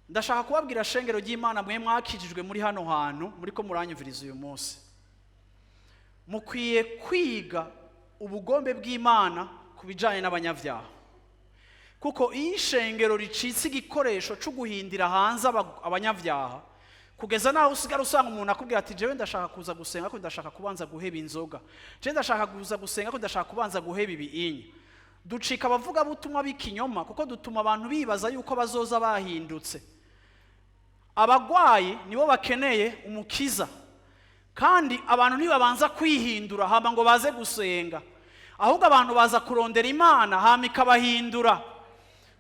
Ndashaka kubabwira, shengero ry'Imana, mwe mwakijijwe muri hano hantu muri ko muranyumviriza uyu munsi, mukwiye kwiga ubugombe bw'Imana ku bijyanye n'abanyabyaha, kuko iyo ishengero ricitse igikoresho cyo guhindira hanze abanyabyaha, kugeza naho usigara usanga umuntu akubwira ati: "Jewe ndashaka kuza gusenga ko ndashaka kubanza guheba inzoga, jewe ndashaka kuza gusenga ko ndashaka kubanza guheba ibiinya," ducika abavugabutumwa b'ikinyoma, kuko dutuma abantu bibaza yuko bazoza bahindutse. Abagwayi nibo bakeneye umukiza, kandi abantu ntibabanza kwihindura hama ngo baze gusenga, ahubwo abantu baza kurondera Imana, hama ikabahindura,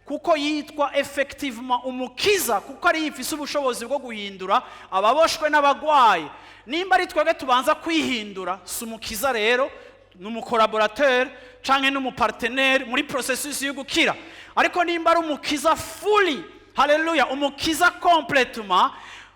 kuko yitwa effectivement umukiza, kuko ariyo ifise ubushobozi bwo guhindura ababoshwe n'abagwayi. Nimba ari twebwe tubanza kwihindura, si umukiza rero, ni umucollaborateur canke n'umupartenaire muri processus yo gukira. Ariko nimba ari umukiza fully, haleluya, umukiza complètement,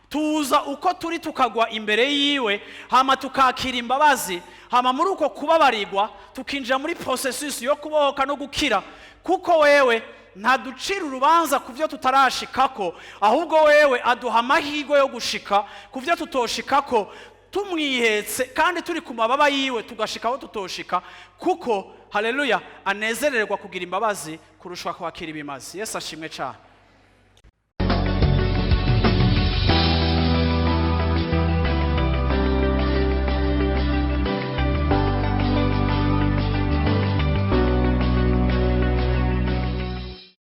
tuza uko turi, tukagwa imbere yiwe, hama tukakira imbabazi, hama muri uko kubabarirwa tukinjira muri processus yo kubohoka no gukira, kuko wewe ntaducira urubanza ku byo tutarashikako, ahubwo wewe aduha amahirwe yo gushika ku byo tutoshikako, tumwihetse kandi turi ku mababa yiwe, tugashika aho tutoshika, kuko, haleluya, anezererwa kugira imbabazi kurusha kwakira ibimazi. Yesu ashimwe cyane.